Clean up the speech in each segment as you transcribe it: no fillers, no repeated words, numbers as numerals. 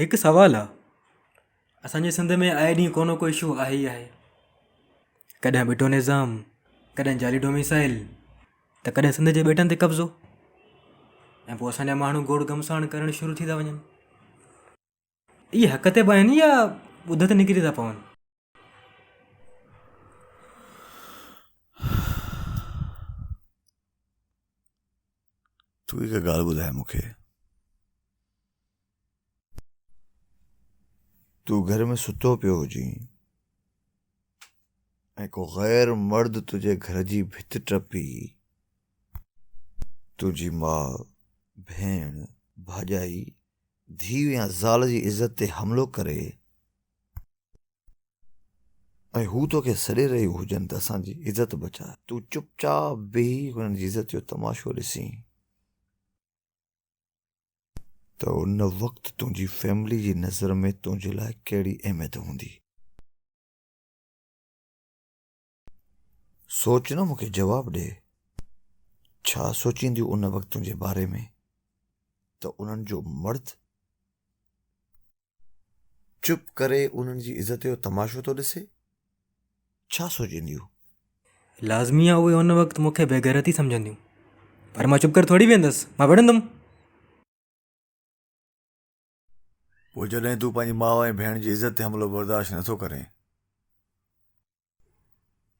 هڪ سوال آ اسان جي سنڌ ۾ آئي ڏينهن ڪو نه ڪو اشو آهي ئي آهي ڪڏهن ٻٽو نظام ڪڏهن جعلي ڊوميسائل ته ڪڏهن سنڌ جي ٻيٽن تي قبضو ۽ پوء اسان جا ماڻهو گوڙ گهمسان ڪرڻ شروع ٿي ٿا وڃن اهي حق تي به آهن يا ٻڌ تي نڪري ٿا پون. تون هڪ ڳالهه ٻڌاء مون کي. تون گهر ۾ ستو پيو هجين ۽ ڪو غير مرد تنهنجي گهر جي ڀت ٽپي تنهنجي ماء، ڀيڻ، ڀاڄائي، ڌيء يا زال جي عزت تي حملو ڪري ۽ هو توکي سڏي رهيون هجن ته اسان جي عزت بچاء، تون چپ چاپ بيهي هنن جي عزت جو تماشو ڏسين. ته ان وقت تنهنجي فيملي جي نظر ۾ تنهنجي لاء ڪهڙي اهميت هوندي؟ سوچ نه مون کي جواب ڏي. ڇا سوچينديون ان وقت تنهنجي باري ۾ ته انهن جو مرد چپ ڪري انهن جي عزت جو تماشو ٿو ڏسي؟ ڇا سوچينديون؟ لازمي آ اهي ان وقت مون کي بيغيرت ئي سمجهنديون پر مان چپ ڪري ٿوري ويهندس مان وڙهندم. پوء جڏهن تون پنهنجي ماء ۽ ڀيڻ جي عزت تي حملو برداشت نٿو ڪرين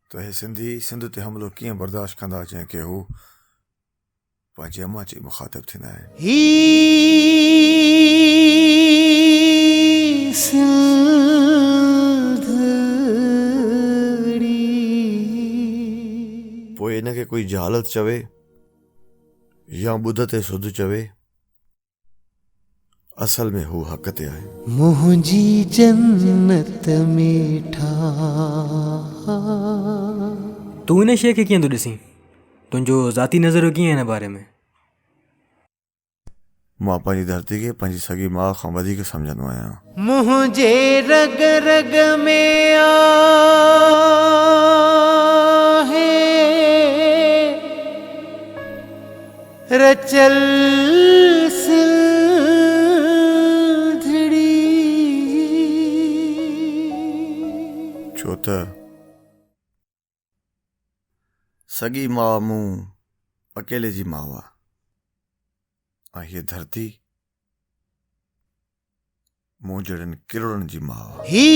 ته اهي سنڌي سنڌ تي حملو ڪيئن برداشت ڪندا جنهن کي هو پنهنجي امان چئي مخاطب ٿيندا آهن. هي سنڌڙي. پوء ان کي ڪوئي جهالت چوي يا ٻڌ تي سڌ چوي. اصل ۾ هو حق تي آهن. منهنجي جنت ميٺا. تون ان شيء کي ڪيئن ٿو ڏسين؟ تنهنجو ذاتي نظريو ڪيئن آهي ان باري ۾؟ مان پنهنجي ڌرتي کي پنهنجي سڳي ماء کان وڌيڪ سمجهندو آهيان. منهنجي رڳ رڳ ۾ آهي رچيل سنڌڙي. ڇو ته سڳي ماء مون اڪيلي جي ماء آ ۽ هيء ڌرتي مون جهڙن ڪروڙن جي ماء آ. هي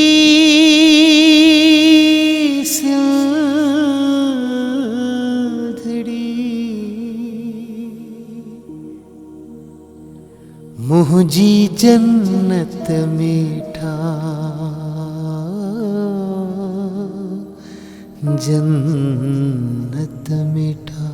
سنڌڙي منهنجي جنت ميٺا جنت ميٺا.